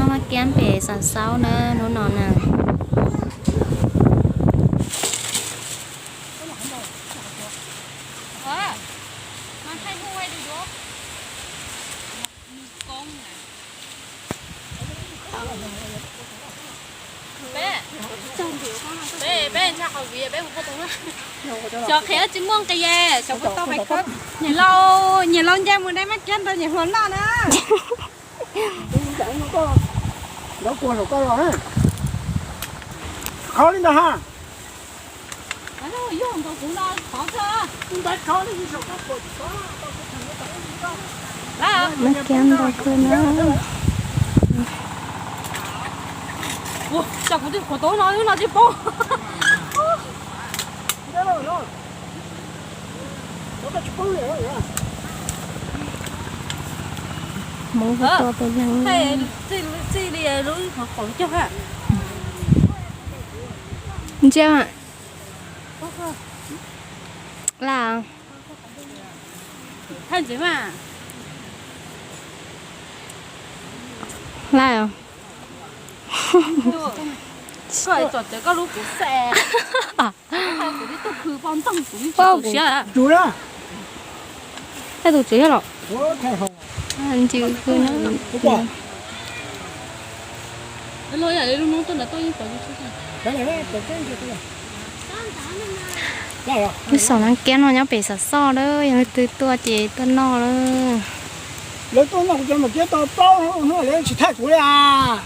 Maj kiab pem Xav Xaub na hnub no na. Xyov qhia tsis muaj nqis, xyov puas tau pais khawb. Niam laus, niam laus nce mus de maj kiab rau niam hluas noj na. Qhov li ntawd ha. Maj kiab ntau kawg na. Ua, cas kuv twb qhuav tau no, no tsis poob. Hmoob hu tuaj peb leeg. Ntsia, la, la, Tus na. Tus tswv los? Ntws hwv na. Lub xaus nab kiab no nyob pem Xav Xaub lawm, yog leej twg tuaj ces tuaj noj lawm. Lawv tuaj noj kuv cov mas kiab tau plaub hnub lawv tsis thaij kuv li as.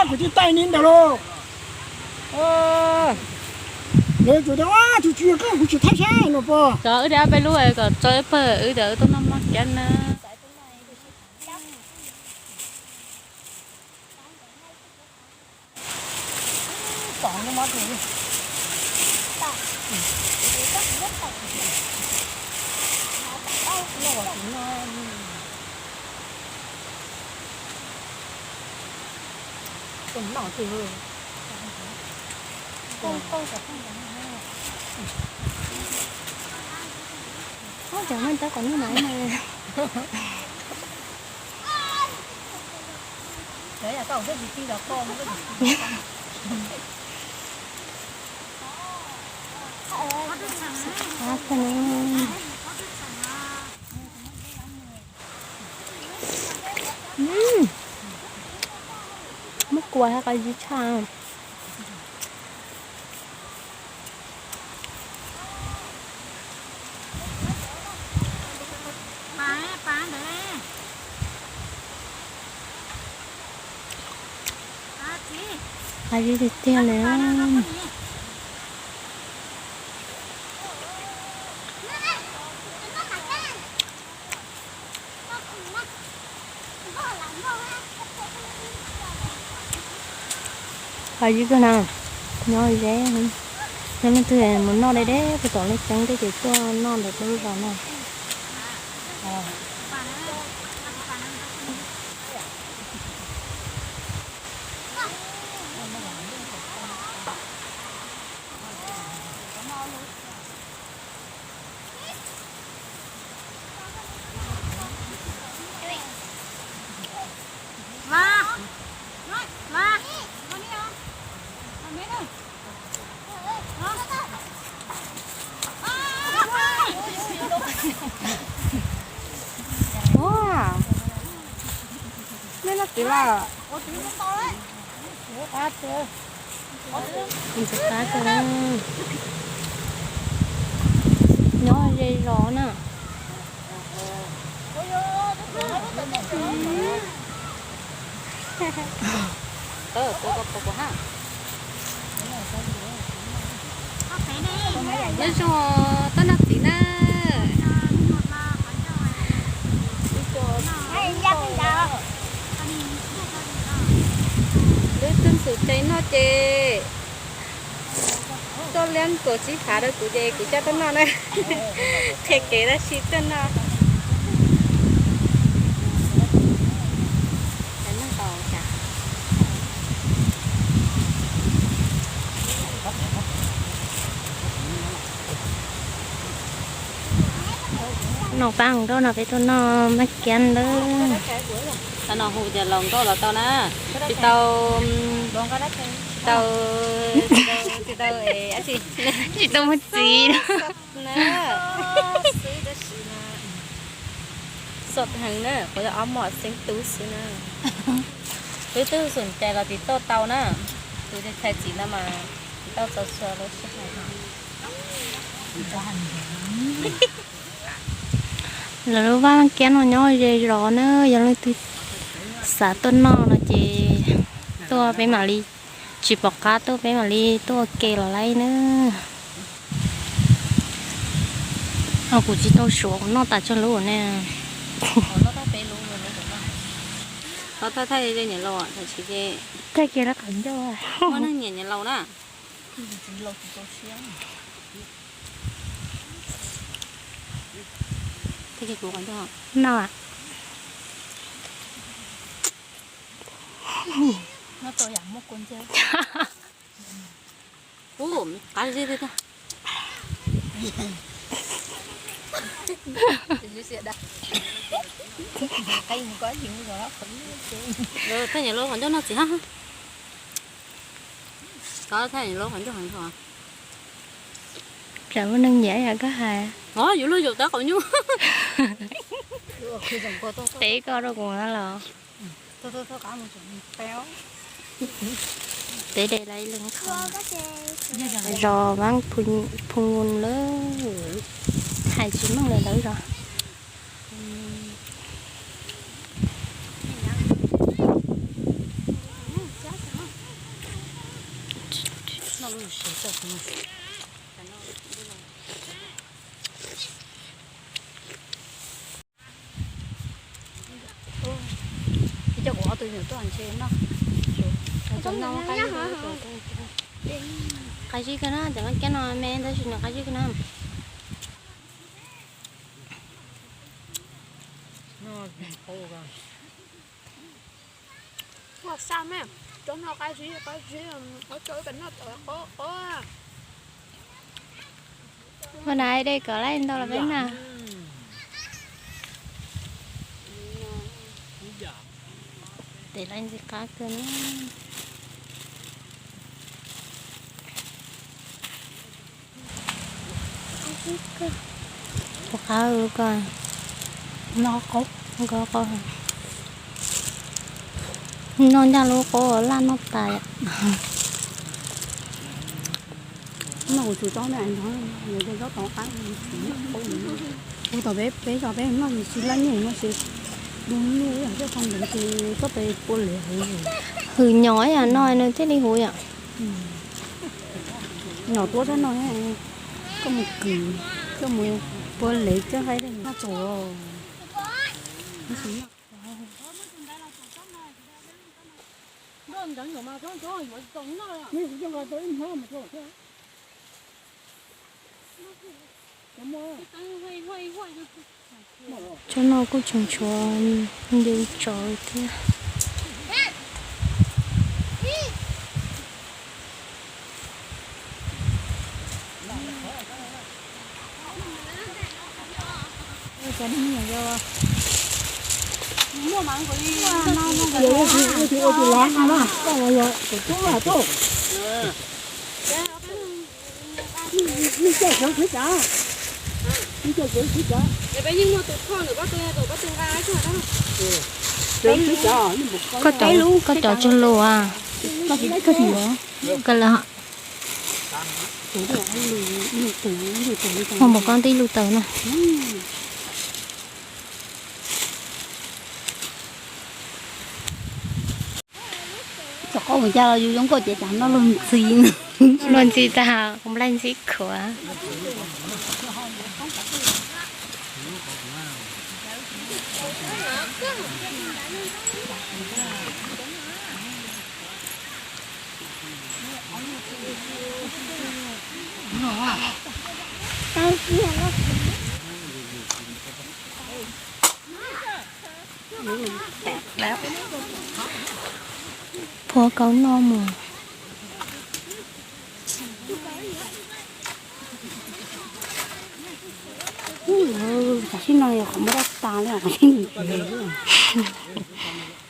Kuv tsis thaij ni ntawd lauj. Lawv tsuas tias tus tswv koj kuv tsis thaij saib no pog. Cov wb de ob peb lub kom tso wb pawg wb tias wb tuaj noj maj kiab na. Ub, cov no tab kom noj mas. Muab kua hab qab zib tshaj. Qab zib tiag tiag li. Qab zib kawg na, nyob ze, nyob leej twg mus noj deb deb puag tom Liaj Ceeb tej ces tuaj noj ntawm lub zos no. Ua, nej noj txiv lawm? Ntxim qab kawg, nyob ze zos na. Nyob zoo, tuaj noj txiv na. Lub tug ntxuav cai noj ces tuaj liab nkaus tsib hav rau kuv ces kuv coj tuaj noj na. Qhia kev tab sis tuaj noj. Noj pab rau no peb tuaj noj maj kiab lawm. No hu tias laus nkauj los tau na. Tsis tau, tsis tau, tsis tau, tsis tau muaj txiv na. Xwb heev na, qhov ob mom xeeb tub xwb na. Twb twb xum cai los tsis tau tau na. Tus txhais txim no mas tsis tau txaus xyuas lawv sib hais. Lawv lub vaj kiab no nyob ze zos na, yog leej twg xav tuaj noj no ces tuaj peb mam li, tsis pom qab tuaj peb mam li tuaj ua ke los laib na. Kuv tsis tau suav kuv noj tas tsawg lub ne. Thaij kiag rau qhov ncauj, muaj neeg nyiam niam laus na. Thaij kiag kuv qhov ncauj. No. Ub, qab zib tiag tiag. Thaij niam laus qhov ncauj no txiv hab. Thaij niam laus qhov ncauj heev. Tsam muaj neeg nyiam yam koj hais. Yus luag yaum tab qhov nyuj. Teb koj rau kuv los. Teb de lawv ib leeg qhov zos Vaab Phu Ngun lawm, hais tsis meej li lawv zos. Coj kuv ob tug nyuam tuaj ntshe noj. Qab zib kawg na, cov kab no me tab sis nws qab zib kawg na. Ua xa me, cov no qab zib, qab zib, qab zib pem no tawv qob qob. Ua na, dej kom laij ntau los peb na. Tes laij ntxim qab kawg na. Tus qab lub ko, noj qaub, noj ncaj lub qaub laj noj tas. Noj kuv tsuv tsob me ntog, nws tej tsob tod qab, kuv tom peb peb zos peb noj tsis laj nyuj no ces du nyuj ib yam thiab, tau ntev ces txhob pes pua lev huv. Hwm nyom ib yam no nws thiaj li huv yom. Nyom tuab txhob noj, koj mus kws, koj mus pua lev txhob nqaij noj txaus. Tsob no kuj tseem tshuav ncu tsov thiab. Koj cov tsawg lus a? Koj lawm. Mus npaum koj tib lub taws na. Txog qhov mus cas los yus zoo nkauj ces cas noj luag ntxhi. Luag ntxhi tag, nplaig ntxhi khuav. Phua kauv noj mus. Tam sim no yog qhov muab dab tas li os.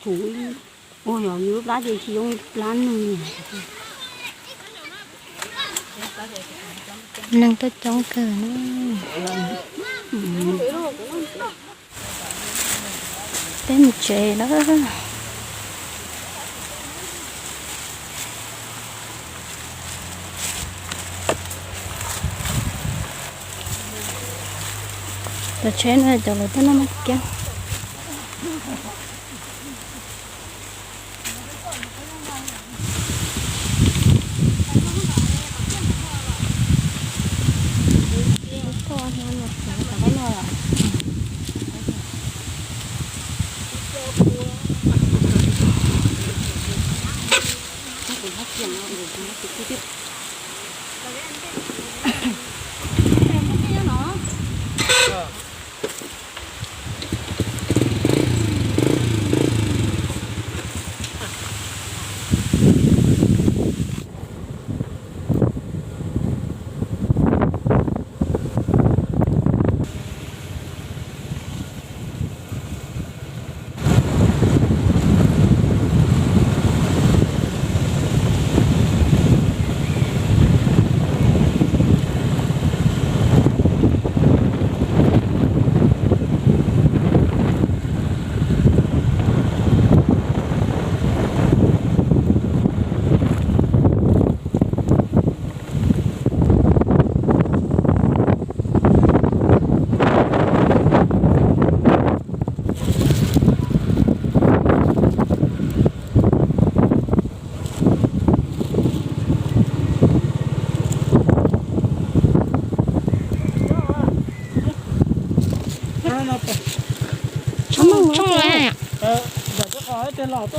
Kuv ua yog yus lub plab ces tsis zoo plab nws. Neeg tuaj coob kawg na. Peb mus tsev lawm. Cov tsheb no cov lawv tuaj noj maj kiab. Tshooj los.